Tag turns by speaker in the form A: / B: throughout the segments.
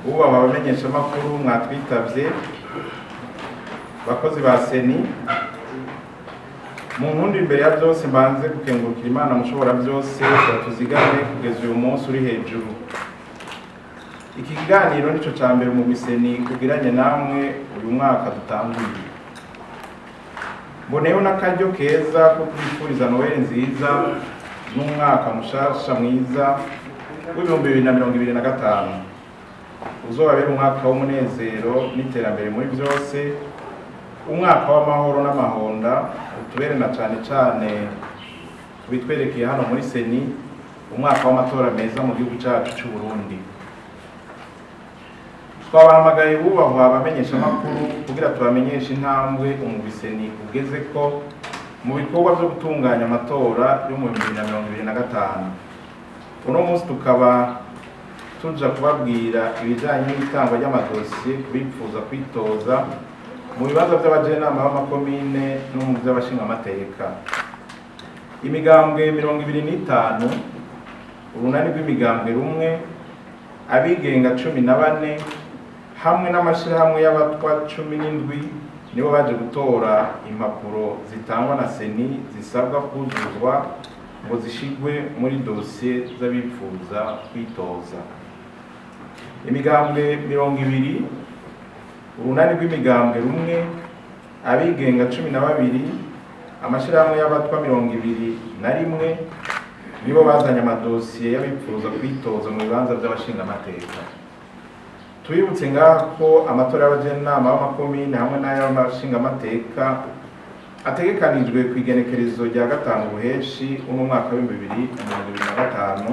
A: Bubahwa abamenyeshamakuru mwatwitavye, bakozi ba CENI, mu nkundi, imbere ya byose mbanze gukengurukira Imana mushobora byose yatuzigame kugeza uyu munsi uri hejuru. Iki kiganiro nico ca mbere mu CENI kugiranye namwe uyu mwaka dutanguye. Mboneyeho n'akaryo keza ko kubifuriza Noheli nziza n'umwaka mushasha mwiza w'2025, uzobabera umwaka w'umunezero n'iterambere muri byose, umwaka w'amahoro n'amahonda, utubere na cane cane kubitwerekeye hano muri CENI, umwaka w'amatora meza mu gihugu cacu c'u Burundi. Twabahamagaye, bubahwa abamenyeshamakuru, kugira tubamenyeshe intambwe umugwi CENI ugeze ko mu bikorwa vyo gutunganya amatora yo mu 2025. Uno munsi tukaba tuja kubabwira ibijanye n'itangwa ry'amadosiye kubipfuza kwitoza mu bibanza vy'abajenama b'amakomine no mu vy'abashingamateka. Imigambwe 25, urunani rw'imigambwe rumwe, abigenga 14 hamwe n'amashirahamwe y'abatwa 17 nibo baje gutora impapuro zitangwa na CENI zisabwa kuzuzwa ngo zishigwe muri dosiye z'abipfuza kwitoza. Imigambwe 20, urunani rw'imigambwe rumwe, abigenga 12, amashirahamwe y'abatwa 21 nibo bazanye amadosiye y'abipfuza kwitoza mu bibanza vy'abashingamateka. Tubibutse ngaha ko amatora y'abajenama b'amakomine hamwe n'ay'abashingamateka ategekanijwe ku igenekerezo rya 5 Ruheshi uno mwaka w'2025,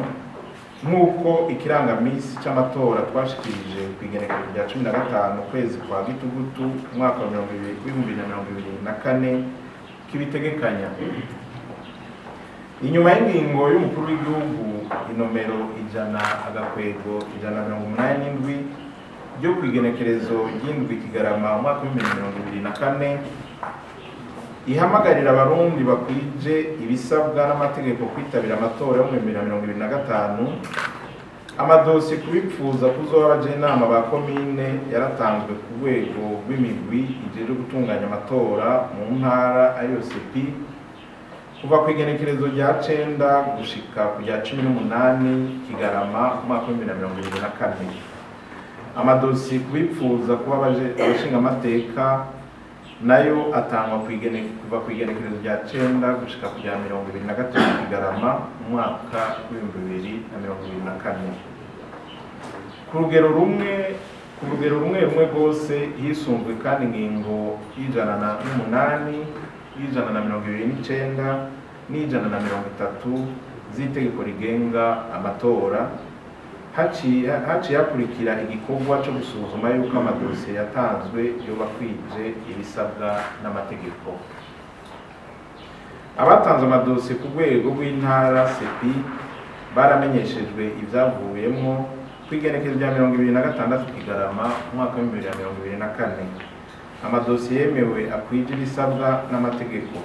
A: nk'uko ikirangamisi c'amatora twashikirije ku igenekerezo rya 15 ukwezi kwa Gitugutu umwaka wa 2024 kibitegekanya. Inyuma y'ingingo y'umukuru w'igihugu inomero 100-187 ryo ku igenekerezo ry'7 Kigarama umwaka w'2024, ihamagarira Abarundi bakwije ibisabwa n'amategeko kwitabira amatora yo mu 2025, amadosiye kubipfuza kuzoba abajenama ba komine yaratanzwe ku rwego rw'imigwi ijejwe gutunganya amatora mu ntara, ariyo CEPI, kuva ku igenekerezo rya 9 gushika ku rya 18 Kigarama umwaka w'2024. Amadosiye kubipfuza kuba abashingamateka nayo atangwa kuva ku igenekerezo rya 9 gushika ku rya 23 Kigarama umwaka w'2024. Ku rugero rumwe rumwe rwose, hisunzwe kandi ingingo y'108, y'129 n'130 z'itegeko rigenga amatora, haciye hakurikira igikorwa co gusuzuma yuko amadosiye yatanzwe yoba akwije ibisabwa n'amategeko. Abatanze amadosiye ku rwego rw'intara, CEPI, baramenyeshejwe ivyavuyemwo ku igenekerezo rya 26 Kigarama umwaka w'2024. Amadosiye yemewe akwije ibisabwa n'amategeko.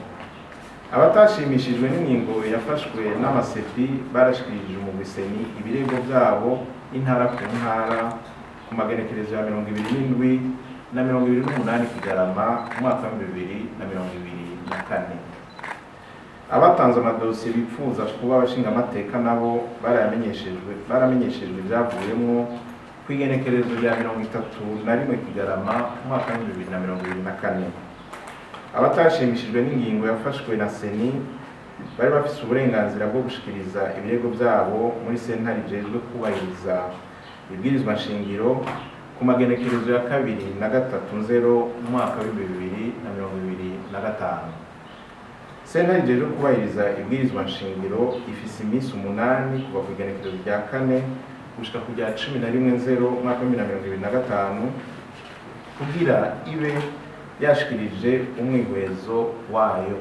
A: Abatashimishijwe n'ingingo yafashwe n'ama CEPI barashikirije umugwi CENI ibirego vyabo intara ku ntara ku magenekerezo ya 27 na 28 Kigarama umwaka w'2024. Abatanze amadosiye bipfuza kuba abashingamateka nabo baramenyeshejwe ivyavuyemwo ku igenekerezo rya 31 Kigarama umwaka w'2024. Abatashimishijwe n'ingingo yafashwe na CENI bari bafise uburenganzira bwo gushikiriza ibirego vyabo muri sentare ijejwe kubahiriza ibwirizwa nshingiro ku magenekerezo ya 2 na 3 Nzero umwaka w'2025. Sentare ijejwe kubahiriza ibwirizwa nshingiro ifise iminsi 8 kuva ku igenekerezo rya 4 gushika ku rya 11 Nzero umwaka w'2025 kugira ibe yashikirije umwihwezo wayo.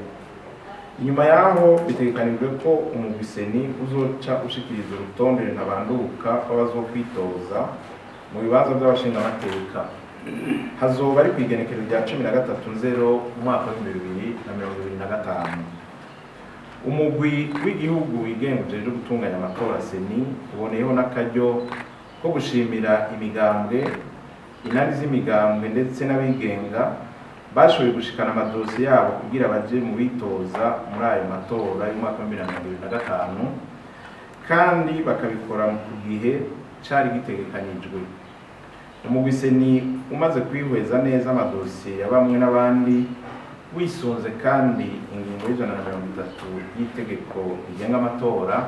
A: Inyuma yaho bitegekanijwe ko umugwi CENI uzoca ushikiriza urutonde ntabanduka rw'abazokwitoza mu bibanza by'abashingamateka. Hazoba ari ku igenekerezo rya 13 Nzero umwaka w'2025. Umugwi w'igihugu wigenga ujejwe gutunganya amatora, CENI, uboneyeho n'akaryo ko ko gushimira imigambwe, inani z'imigambwe ndetse n'abigenga bashoboye gushikana amadosiye yabo kugira baje mu bitoza muri ayo matora y'umwaka wa 2025, kandi bakabikora ku gihe cari gitegekanijwe. Umugwi CENI umaze kwihweza neza amadosiye ya bamwe n'abandi, wisunze kandi ingingo y'130 y'itegeko rigenga amatora,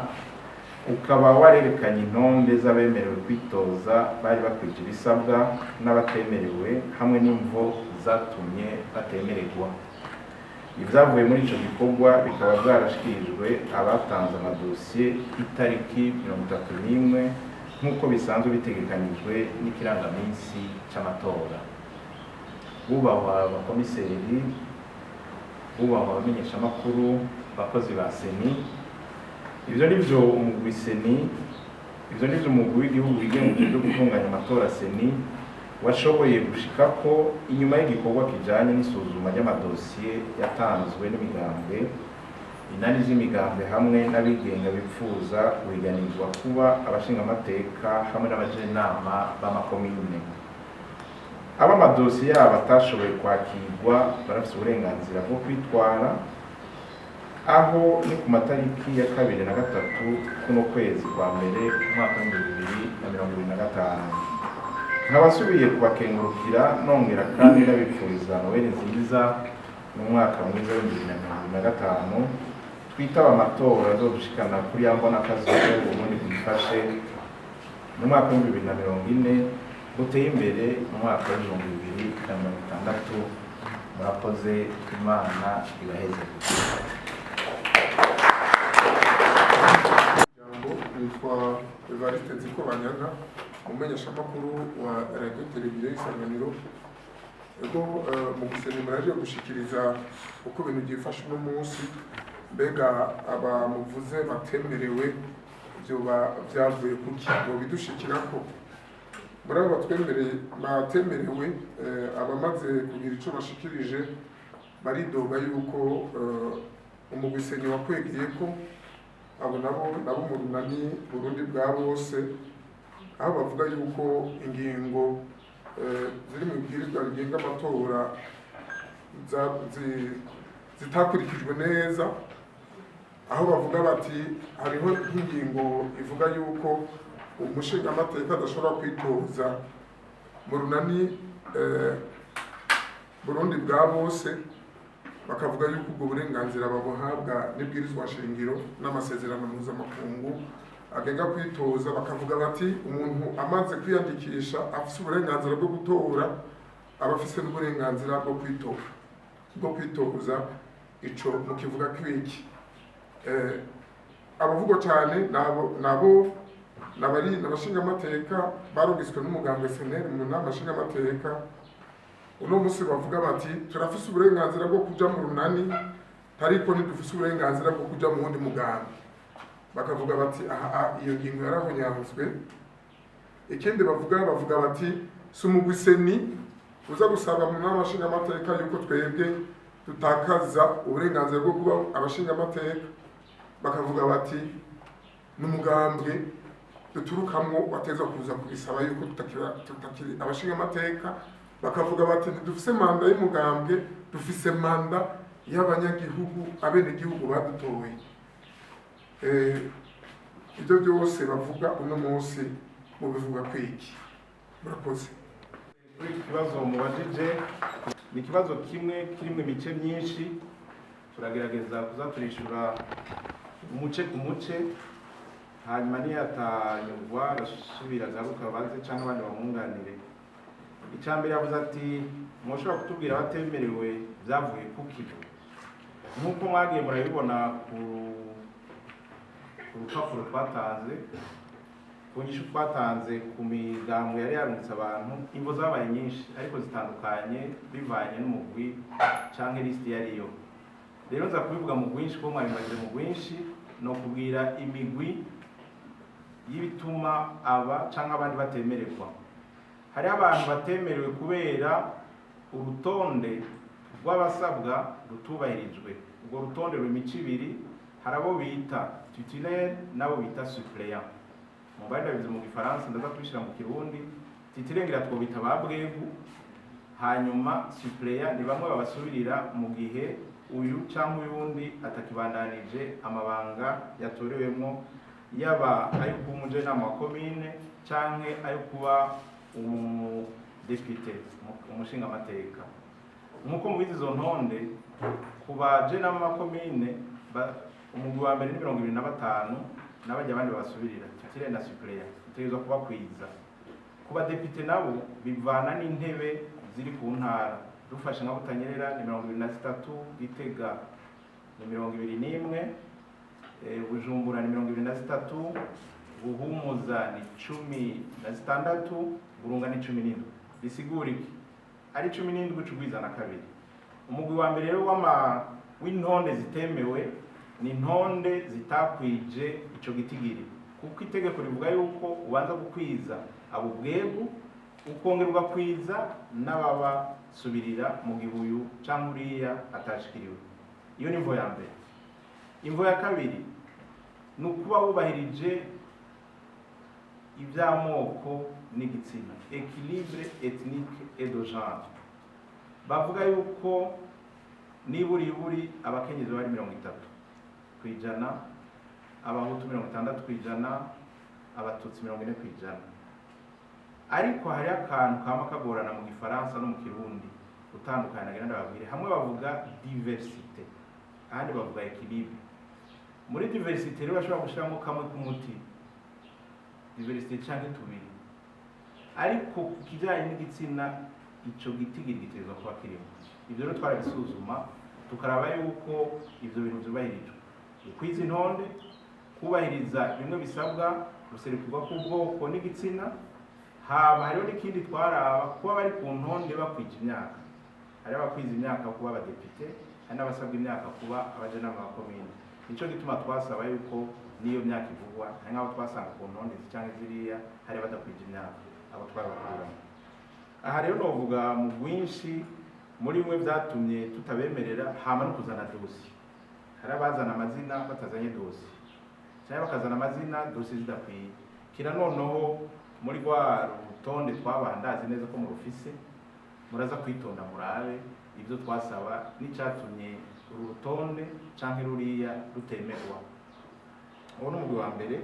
A: ukaba warerekanye intonde z'abemerewe kwitoza bari bakwije ibisabwa n'abatemerewe, hamwe n'imvo zatumye batemererwa. Ibyavuye muri ico gikorwa bikaba byarashikirijwe abatanze amadosiye itariki 31, nk'uko bisanzwe bitegekanijwe n'ikirangaminsi c'amatora. Bubahwa abakomiseri, bubahwa abamenyeshamakuru, abakozi ba CENI, ivyo nivyo umugwi w'igihugu wigenga byo gutunganya amatora CENI washoboye gushikako inyuma y'igikorwa kijanye n'isuzuma ry'amadosiye yatanzwe n'imigambwe, inani z'imigambwe hamwe n'abigenga bipfuza guhiganirwa kuba abashingamateka hamwe n'abajenama b'amakomine. Abo amadosiye yabo atashoboye kwakirwa barafise uburenganzira bwo kwitwara, aho ni ku matariki ya 2 na 3 kuno kwezi kwa mbere umwaka w'2025. Nkabasubiye kubakengurukira, nongera kandi ndabipfuriza Noheli nziza n'umwaka mwiza w'2025. Twitaba amatora azodushikana kuri ya mbona kazoza Uburundi bwifashe mu mwaka w'2040, buteye imbere mu mwaka w'2060. Murakoze, Imana ibaheze.
B: Jambo, nitwa Evariste Nzikobanyanka, umumenyeshamakuru wa Radio Televiziyo Isanganiro. Ego, mu gusenya muraje gushikiriza uko ibintu byifashe uno munsi. Mbega abamuvuze batemerewe vyoba vyavuye kuki? Bobidushikirako? Muri abo batemerewe, abamaze kugira ico bashikirije baridoga yuko umugwi CENI wakwegeye ko abo nabo mu runani Burundi bwa bose, aho bavuga yuko ingingo ziri mu ibwirizwa rigenga amatora zitakurikijwe neza, aho bavuga bati hariho nk'ingingo ivuga yuko umushingamateka adashobora kwitoza mu runani Burundi bwa bose, bakavuga yuko ubwo burenganzira babuhabwa n'ibwirizwa shingiro n'amasezerano mpuzamakungu agenga kwitoza. Bakavuga bati umuntu amaze kwiyandikisha afise uburenganzira bwo gutora, aba afise n'uburenganzira bwo kwitora, bwo kwitoza. Ico mukivuga kwiki? Abavugwa cyane nabo nabari n'abashingamateka barungitswe n'umugambwe CNL mu nama nshingamateka. Uno munsi bavuga bati turafise uburenganzira bwo kuja mu runani, ariko ntidufise uburenganzira bwo kuja mu wundi mugambi. Bakavuga bati aha iyo ngingo yarahonyanzwe. Ikindi bavuga bati si umugwi CENI uza gusaba mu nama nshingamateka yuko twebwe dutakaza uburenganzira bwo kuba abashingamateka. Bakavuga bati n'umugambwe duturukamwo bateza kuza kubisaba yuko tutakiri abashingamateka. Bakavuga bati ntidufise manda y'umugambwe, dufise manda y'abanyagihugu, abenegihugu badutoye. Ibyo byose bavuga uno munsi mubivuga kwiki? Murakoze.
A: Kuri iki kibazo mubajije, ni ikibazo kimwe kirimo imice myinshi, turagerageza kuzaturishura umuce ku muce, hanyuma niyatanyurwa arasubira agaruka baze cyangwa abandi bamwunganire. Icya mbere yavuze ati mwoshobora kutubwira abatemerewe byavuye kuki? Nk'uko mwagiye murabibona ku rupapuro twatanze, ku nyishu twatanze ku migambo yari yarungitse abantu, imvo zabaye nyinshi ariko zitandukanye bivanye n'umugwi canke lisiti yariyo. Rero nza kubivuga mu bwinshi kuko mwabimajije mu bwinshi, no kubwira imigwi y'ibituma aba canke abandi batemererwa. Hariho abantu batemerewe kubera urutonde rw'abasabwa rutubahirijwe. Urwo rutonde ruri imico ibiri, hari abo bita titulaire n'abo bita suppléant. Mubari ndabivuze mu Gifaransa, ndaza kubishira mu Kirundi. Titulaire ngira twobita ba bwegu, hanyuma suppléant ni bamwe babasubirira mu gihe uyu cyangwa uyundi atakibandanije amabanga yatorewemwo, yaba ayo kuba umujenama wa komine canke ayo kuba umudepite, umushingamateka. Nk'uko mubizi, izo ntonde ku bajenama b'amakomine, umugwi wa mbere ni 25, n'abajya abandi babasubirira, titulaire na suppléant, utegerezwa kubakwiza. Ku badepite nabo bivana n'intebe ziri ku ntara. Dufashe nka Butanyerera ni 23, Gitega ni 21, Bujumbura ni 23, Buhumuza ni 16, Burunga ni 17. Bisigura iki? Ari 17 cugwiza na kabiri. Umugwi wa mbere rero w'intonde zitemewe ni intonde zitakwije ico gitigiri, kuko itegeko rivuga yuko ubanza gukwiza abo bwegu, ukongera ugakwiza n'ababasubirira mu gihe uyu canke uriya atashikiriwe. Iyo ni imvo ya mbere. Imvo ya kabiri ni ukuba wubahirije iby'amoko n'igitsina, équilibre ethnique et de genre. Bavuga yuko niburiburi abakenyezi bari 30%, Abahutu 60%, Abatutsi 40%. Ariko hari akantu kama kagorana mu Gifaransa no mu Kirundi gutandukana, nagira ndababwire. Hamwe bavuga diversité, ahandi bavuga équilibre. Muri diversité rero bashobora gushiramo kamwe k'umuti diversité canke tubiri, ariko ku kijanye n'igitsina ico gitigiri gitegerezwa kuba kirimo. Ivyo rero twarabisuzuma, tukaraba yuko ivyo bintu vyubahirijwe: ukwiza intonde, kubahiriza bimwe bisabwa, guserukirwa k'ubwoko n'igitsina. Haba hariho n'ikindi twaraba, kuba bari ku ntonde bakwije imyaka. Hari abakwiza imyaka kuba abadepite, hari n'abasabwa imyaka kuba abajenama ba komine. Nico gituma twasaba yuko n'iyo myaka ivugwa. Hari nk'abo twasanga ku ntonde izi canke ziriya hari badakwije imyaka, abo twarabakuramo. Aha rero novuga mu bwinshi muri bimwe vyatumye tutabemerera. Hama no kuzana dossier, hari abazana amazina batazanye dossier, cyangwa bakazana amazina dossier zidakwiye. Kira noneho muri rwa rutonde twabaha, ndazi neza ko murufise, muraza kwitonda murabe ibyo twasaba n'icyatumye uru rutonde canke ruriya rutemerwa. Uwo ni umugwi wa mbere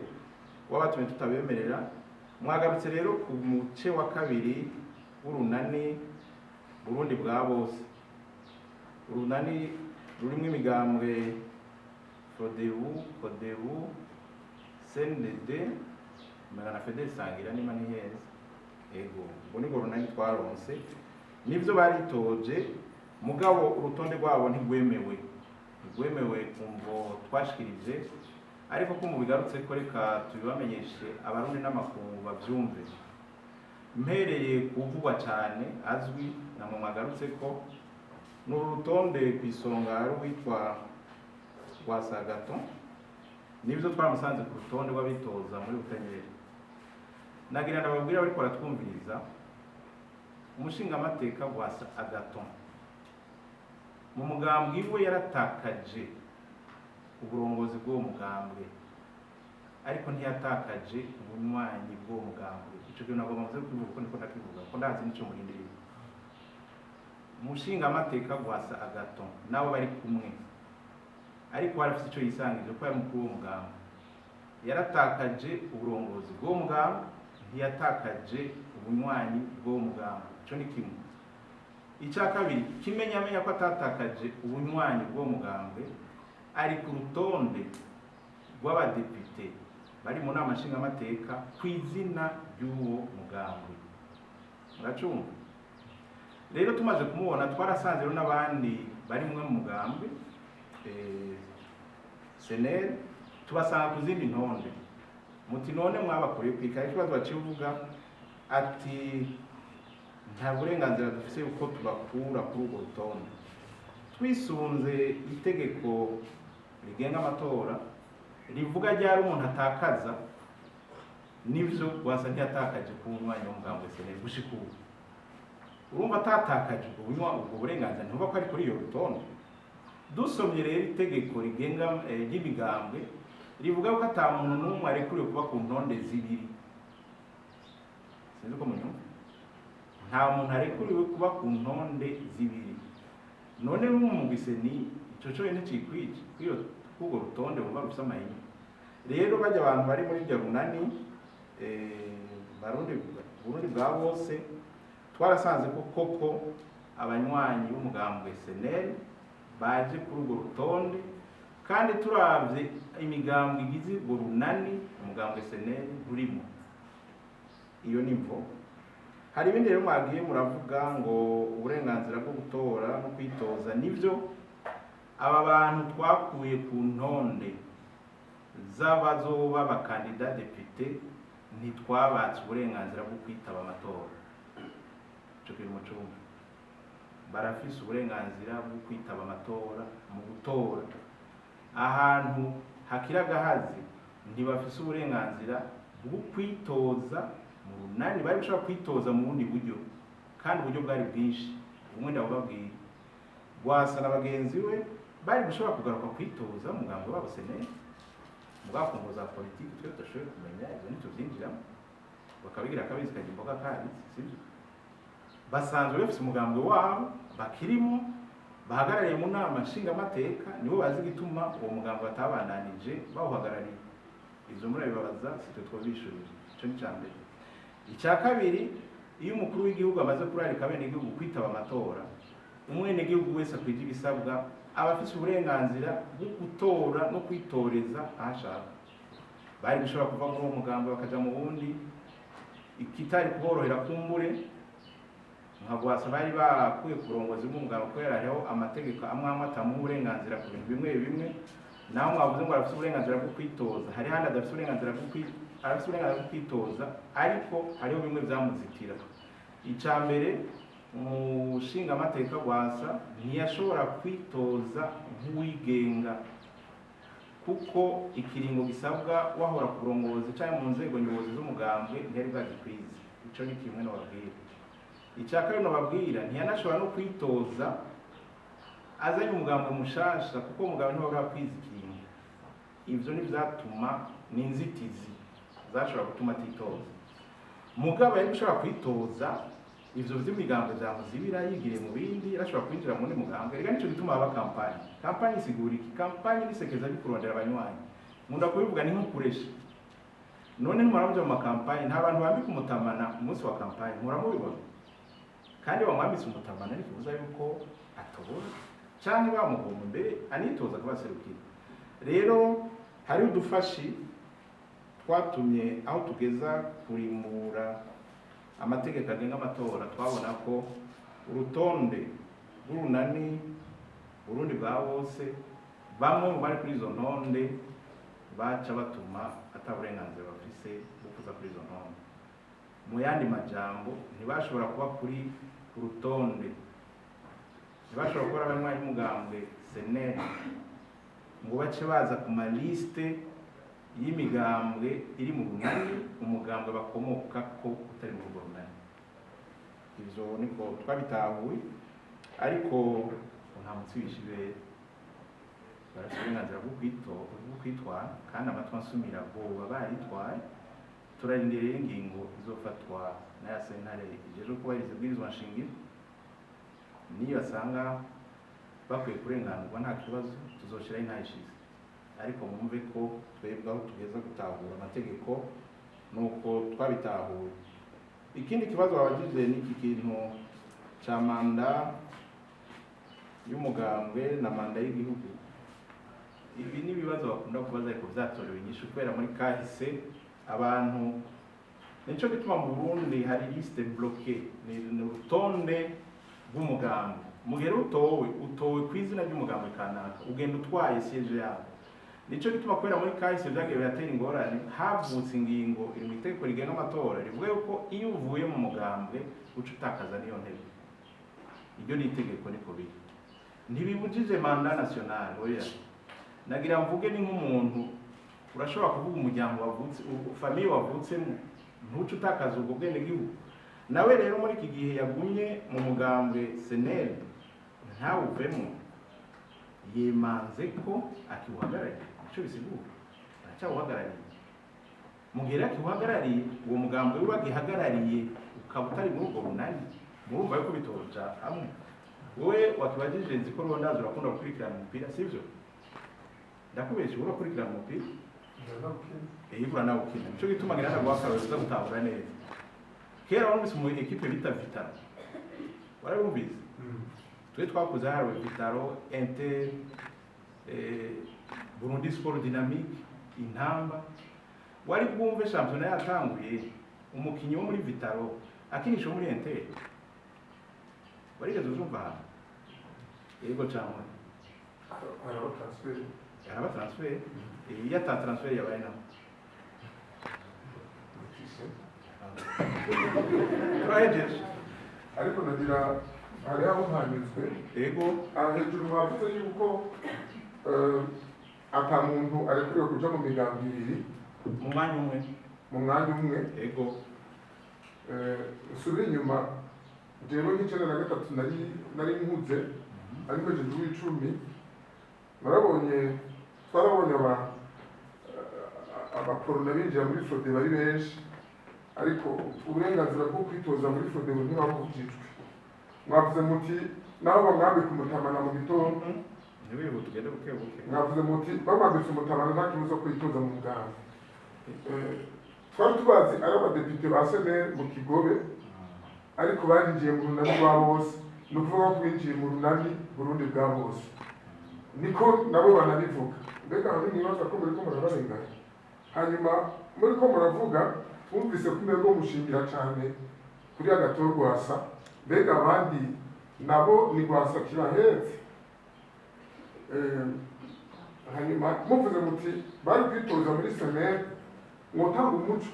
A: w'abatumye tutabemerera. Mwagarutse rero ku muce wa kabiri w'urunani Burundi bwa bose, urunani rurimwo imigambwe Frodebu, Kodebu, CNDD na Fedeli Sangira, niba ntiheza. Ego, ubwo nibwo runani twaronse. Nivyo baritoje, mugabo urutonde rwabo ntirwemewe kumvo twashikirije. Ariko ko mubigarutse ko, reka tubibamenyeshe, Abarundi n'amakungu bavyumve. Mpereye kuvugwa cyane azwi namwe mwagarutse ko ni uru rutonde, ku isonga hari uwitwa Rwasagato. Nibyo, twaramusanze ku rutonde rw'abitoza muri Butanyerera. Nagira ndababwira bariko baratwumviriza, umushingamateka Rwasa Agaton mu mugambwe iwe yaratakaje uburongozi bw'uwo mugambwe, ariko ntiyatakaje ubunywanyi bw'uwo mugambwe. Ico kintu nagomba muze kukivuga kuko ndiko ndakivuga ko ndazi nico murindiriye. Umushingamateka Rwasa Agaton nabo bari kumwe, ariko harafise ico yisangije ko yari mukuru w'uwo mugambwe. Yaratakaje uburongozi bw'uwo mugambwe, ntiyatakaje ubunywanyi bw'uwo mugambwe. Ico ni kimwe. Icya kabiri, kimenyamenya ko atatakaje ubunywanyi bw'uwo mugambwe, ari ku rutonde rw'abadepite bari mu nama nshingamateka ku izina ry'uwo mugambwe. Muracumva rero, tumaze kumubona twarasanze rero n'abandi bari mwe mu mugambwe CNL, tubasanga ku zindi ntonde. Muti none mwabakuriye kwikara? Ikibazo baciye uvuga ati nta burenganzira dufise yuko tubakura kuri urwo rutonde. Twisunze itegeko rigenga amatora rivuga ryari umuntu atakaza, nivyo, Rwasa ntiyatakaje ku mwanya w'umugambwe CNL gushika ubu. Urumva atatakaje ubwo bunywa ubwo burenganzira, ntuba ko ari kuri iyo rutonde. Dusomye rero itegeko rigenga ry'imigambwe Rivuga ko ata muntu n'umwe arekuriwe kuba ku ntonde zibiri. Sinzi ko munyumva. Nta muntu arekuriwe kuba ku ntonde zibiri. None nk'umugwi CENI, ico conyene cikwije kw'iyo kurwo rutonde wumva rufise amahinyu. Rero bajya abantu bari muri iryo runani, Barundi Burundi bwa bose, twarasanze ko koko abanywanyi b'umugambwe SNL baje kuri urwo rutonde, kandi turavye imigambwe igize urwo runani, umugambwe SNL nturimo. Iyo ni mvo. Hari ibindi rero mwagiye muravuga ngo uburenganzira bwo gutora no kwitoza. Nivyo, aba bantu twakuye ku ntonde z'abazoba abakandida député, ntitwabatse uburenganzira bwo kwitaba amatora. Ico kiri mu cumba. Barafise uburenganzira bwo kwitaba amatora mu gutora. Ahantu hakiri agahazi, ntibafise uburenganzira bwo kwitoza mu runani. Bari gushobora kwitoza mu bundi buryo, kandi uburyo bwari bwinshi. Bumwe ndabubabwira: Rwasa na bagenzi we bari gushobora kugaruka kwitoza umugambi wabo SNL, mugabo ku mvo za politiki twe tudashoboye kumenya, ivyo ntituvyinjiramo, bakabigira akabizi kajya imboga kabitse. Sibyo, basanzwe bafise umugambi wabo bakirimo, bahagarariye mu nama nshingamateka. Nibo bazi igituma uwo mugambi batabandanije bawuhagarariye. Ivyo murabibabaza, sitwe twobishurira. Ico ni mbere. Icya kabiri, iyo umukuru w'igihugu amaze kurarika abenegihugu kwitaba amatora, umwenegihugu wese akwije ibisabwa aba afise uburenganzira bwo gutora no kwitoreza aho ashaka. Bari gushobora kuva muri uwo mugambi bakaja mu wundi, ikitari kuborohera kumbure nka Rwasa bari bakuye ku burongozi bw'umugambi, kubera hariho amategeko amwe amwe atamuha uburenganzira ku bintu bimwe bimwe. Naho mwavuze ngo arafise uburenganzira bwo kwitoza, hari handi adafise uburenganzira bwo arafise uburenganzira bwo kwitoza, ariko hariho bimwe vyamuzitira. Ica mbere, umushingamateka Rwasa ntiyashobora kwitoza nk'uwigenga, kuko ikiringo gisabwa wahora ku burongozi canke mu nzego nyobozi z'umugambwe ntiyari bwagikwize. Ico ni kimwe nobabwira. Icya kabiri nobabwira, ntiyanashobora no kwitoza azanye umugambwe mushasha, kuko umugambwe ntiwabura kwiza ikiringo. Ivyo ntivyatuma, ni inzitizi zashobora gutuma atitoza. Mugabo yari gushobora kwitoza ivyo vy'imigambwe vyamuzibira yigiriye mu bindi, yarashobora kwinjira mu wundi mugambwe. Rega nico gituma haba campagne. Campagne isigura iki? Campagne ni sekeza ryo kurondera abanywanyi. Nkunda kubivuga, ni nko kuresha. None ntimwara muja mu ma campagne, nta bantu bambika umutamana umunsi wa campagne, muhora mubibona. Kandi bamwambitse umutamana ntikibuza yuko atora, canke bamugomba mbere anitoza akabaserukira. Rero hari udufashi twatumye aho tugeza kurimbura amategeko agenga amatora, twabona ko urutonde rw'urunani Burundi bwa bose, bamwe mu bari kuri izo ntonde baca batuma ata burenganzira bafise bwo kuza kuri izo ntonde. Mu yandi majambo, ntibashobora kuba kuri ku rutonde, ntibashobora kuba abanywanyi b'umugambwe SNL ngo bace baza ku maliste y'imigambwe iri mu runani, umugambwe bakomoka ko utari muri urwo runani. Ivyo niko twabitahuye, ariko nta mutsi wishe ibere. Barafise uburenganzira bwo kwitwara, kandi amatwi ansumira boba baritwaye. Turarindiriye ingingo izofatwa na ya sentare ijejwe kubahiriza ibwirizwa nshingiro. Niyo basanga bakwiye kurenganurwa, nta kibazo, tuzoshiraho intahe ishize. Ariko mwumve ko twebwe aho tugeza gutahura amategeko nuko twabitahuye. Ikindi kibazo babajije ni iki kintu ca mandat y'umugambwe na mandat y'igihugu. Ibi ni ibibazo bakunda kubaza, ariko vyatorewe inyishu kubera muri kahise abantu. Nico gituma mu Burundi hari liste bloquée, ni urutonde rw'umugambwe. Mu gihe utowe, utowe ku izina ry'umugambwe kanaka, ugenda utwaye siège yabo. Nico gituma, kubera muri kahise vyagiye biratera ingorane, havutse ingingo iri mu itegeko rigenga amatora rivuga yuko iyo uvuye mu mugambwe uca utakaza n'iyo ntebe. Iryo ni itegeko, niko biri. Ntibibujije mandat national, oya. Nagira mvuge, ni nk'umuntu urashobora kuvuga umuryango wavutse, famille wavutsemo, ntuce utakaza ubwo bwenegihugu. Nawe rero muri iki gihe yagumye mu mugambwe SNL ntawuvemo, yemanze ko akiwuhagarariye. Ico bisigura aracyari. Aracyawuhagarariye. Mu gihe rero akiwuhagarariye, uwo mugambwe wiwe agihagarariye ukaba utari muri urwo runani, murumva yuko bitoja hamwe. Wowe wakibajije, nzi ko Rondazi urakunda gukurikirana umupira, sivyo? Ndakubesha? Urakurikirana umupira? Yego, uranawukina. Nico gituma ngira ndaguha akarorero uza gutahura neza. Kera warumvise mu ekipe bita Vital'O? Warabumvise? Twe twakuze hariwe Vital'O, Inter, Burundi Sport Dynamique, Intamba. Wari bwumve shampiyona yatanguye, umukinyi wo muri Vital'O akinisha wo muri Inter? Warigeze uzumva ahantu? Yego cyangwa?
B: Hariho transfert.
A: Haraba transfert. Iyo ata transfert yabaye naho?
B: Mutise.
A: Turahejeje.
B: Ariko nagira hari aho ntanyuzwe.
A: Yego.
B: Aha hejuru mwavuze yuko ata muntu arekuriwe kuja mu migambi ibiri
A: mu mwanya umwe.
B: Mu mwanya umwe.
A: Yego.
B: Nsubire inyuma, jewe nk'93 nari nkuze, ariko hejuru w'icumi narabonye, twarabonye abakorona binjira muri Frodebu ari benshi, ariko uburenganzira bwo kwitoza muri Frodebu ntibabujijwe. Mwavuze muti naho bamwambika umutamana mu gitondo.
A: Ntibihute, ugende buke buke.
B: Mwavuze muti bamwambitse umutamana nta kibuza kwitoza mu mugambi. Twari tubazi ari abadepite ba CNL mu Kigobe, ariko barinjiye mu Runani rwa bose. Ni ukuvuga ko binjiye mu Runani Burundi bwa bose, niko nabo banabivuga. Mbega aho ntibaza ko muriko murabarenganya? Hanyuma muriko muravuga, twumvise ko umengo mushingira cane kuri Agathon Rwasa. Mbega abandi nabo ni Rwasa kibahetse? Hanyuma muvuze muti bari kwitoza muri CNL, mwotanga umuco,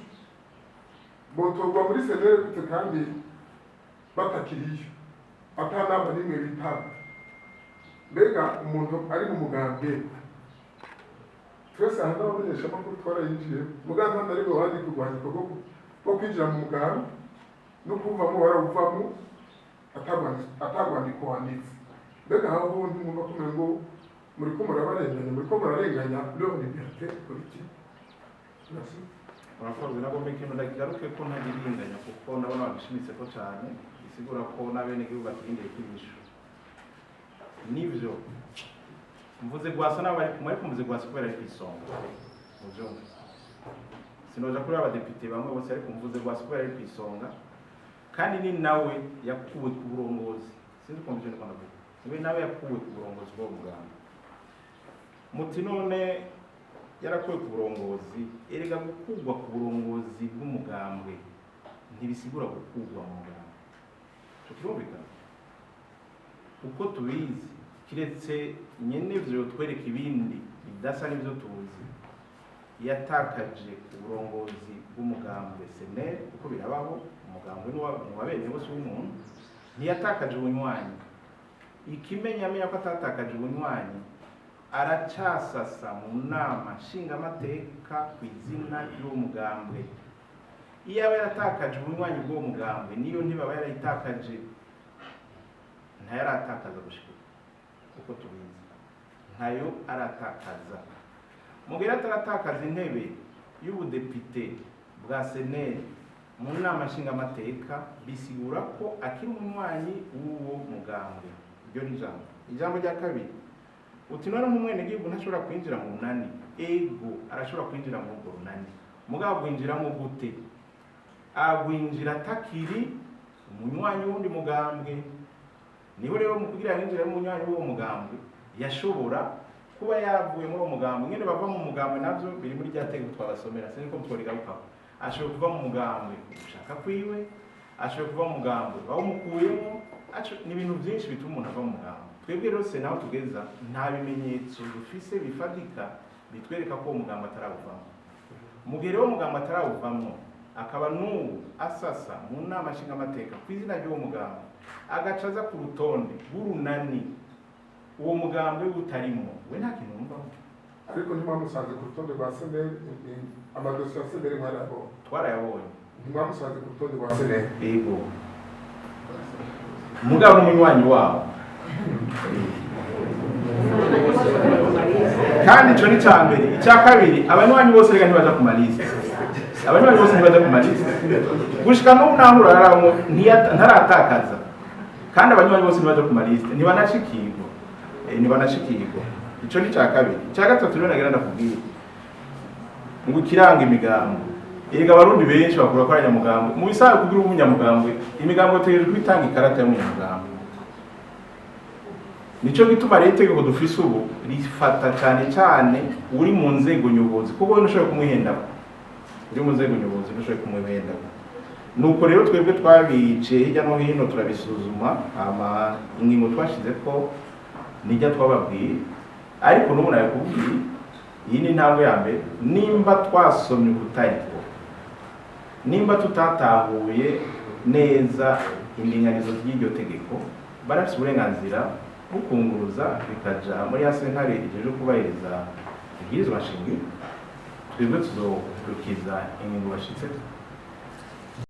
B: botorwa muri CNL gute kandi batakiriyo, ata nama n'imwe bitaba? Mbega umuntu ari mu mugambwe, twese aha n'abamenyeshamakuru twarayinjiye mugambwe, nta na rimwe wandika urwandiko rwo kwinjira mu mugambwe, no kuwuvamo warawuvamo atagwandiko wanditse. Mbega aho ubundi mwumva ko umengo muriko murabarenganya, muriko murarenganya leur liberté politique? Merci.
A: Urakoze. Nagomba ikintu ndakigaruke ko ntagirindanya, kuko ndabona babishimitse ko cyane, bisigura ko n'abenegihugu bakirindiriye kwigisha. Nivyo, mvuze Rwasa n'abo bari kumwe, ariko mvuze Rwasa kubera ari kw'isonga muvyumve. Sinoja kuri abadepite bamwe bose, ariko mvuze Rwasa kubera ari kw'isonga, kandi ni nawe yakuwe ku burongozi. Sinzi ukuntu ivyo ndiko ndavuga. Niwe nawe yakuwe ku burongozi bw'uwo mugambi. Muti none yarakuwe ku burongozi? Erega gukurwa ku burongozi bw'umugambwe ntibisigura gukurwa mu mugambwe. Ico kirumvikana uko tubizi, kiretse nyene ivyo twereka ibindi bidasa n'ivyo tuzi. Yatakaje uburongozi bw'umugambwe CNL, kuko birabaho, umugambwe ni uwa bene bose w'umuntu. Ntiyatakaje ubunywanyi. Ikimenyamenya ko atatakaje ubunywanyi, aracasasa mu nama nshingamateka ku izina ry'uwo mugambwe. Iyo aba yaratakaje ubunywanyi bw'uwo mugambwe, niyo ntibaba yarayitakaje. Ntayaratakaza gushika ubu, uko tubizi ntayo aratakaza. Mugera ataratakaza intebe y'ubudepite bwa CNL mu nama nshingamateka, bisigura ko akiri umunywanyi w'uwo mugambwe. Iryo ni ijambo rya kabiri. Uti none nk'umwenegihugu ntashobora kwinjira mu runani? Ego, arashobora kwinjira muri urwo runani. Mugabo agwinjiramo gute? Agwinjira atakiri umunywanyi w'undi mugambwe. Niho rero mu kugira yinjire mu munywanyi w'uwo mugambwe, yashobora kuba yavuye muri uwo mugambwe. Nyene bava mu mugambwe navyo biri muri rya tegeko twabasomera, sinzi ko tworigarukaho. Ashobora kuva mu mugambwe ushaka kwiwe, ashobora kuva mu mugambwe bawumukuyemo, ni ibintu byinshi bituma umuntu ava mu mugambwe. Twebwe rero se naho tugeza, nta bimenyetso dufise bifatika bitwereka ko uwo mugambwe atarawuvamo. Mu gihe rero umugambwe atarawuvamo, akaba n'ubu asasa mu nama nshingamateka ku izina ry'uwo mugambwe, agaca aza ku rutonde rw'urunani uwo mugambwe utarimo, we nta kintu wumvamo.
B: Ariko ntimwamusanze ku rutonde rwa CNL? Amadosiye ya CNL mwarayabonye?
A: Twarayabonye.
B: Ntimwamusanze ku rutonde rwa CNL?
A: Ego, mugabo n'umunywanyi wabo. Kandi ico ni ca mbere. Icya kabiri, abanywanyi bose reka ntibaja ku maliste, abanywanyi bose ntibaja ku maliste gushika n'ubu naho uraramwo ntaratakaza. Kandi abanywanyi bose ntibaja ku maliste, ntibanashikirwa. Ntibanashikirwa. Ico ni ca kabiri. Icya gatatu rero nagira ndakubwira ngo ikiranga imigambo, erega Abarundi benshi bakura ko ari abanyamugambo. Mu bisanzwe, kugira ube umunyamugambwe, imigambo itegerejwe itanga ikarata y'umunyamugambwe. Nico gituma rero itegeko dufise ubu rifata cyane cyane uri mu nzego nyobozi, kuko we ntushobora kumwihendako. Uri mu nzego nyobozi ntushobora kumwihendako. Nuko rero twebwe twabiciye hirya no hino, turabisuzuma, hama ingingo twashize ko nijya twababwiye. Ariko n'ubu nabikubwiye, iyi ni intambwe ya mbere. Nimba twasomye ukutariko, nimba tutatahuye neza indinganizo ry'iryo tegeko, barafise uburenganzira bwo kunguruza bikaja muri ya sentare ijejwe kubahiriza ibwirizwa nshingiro. Twebwe tuzokurikiza ingingo bashitseko.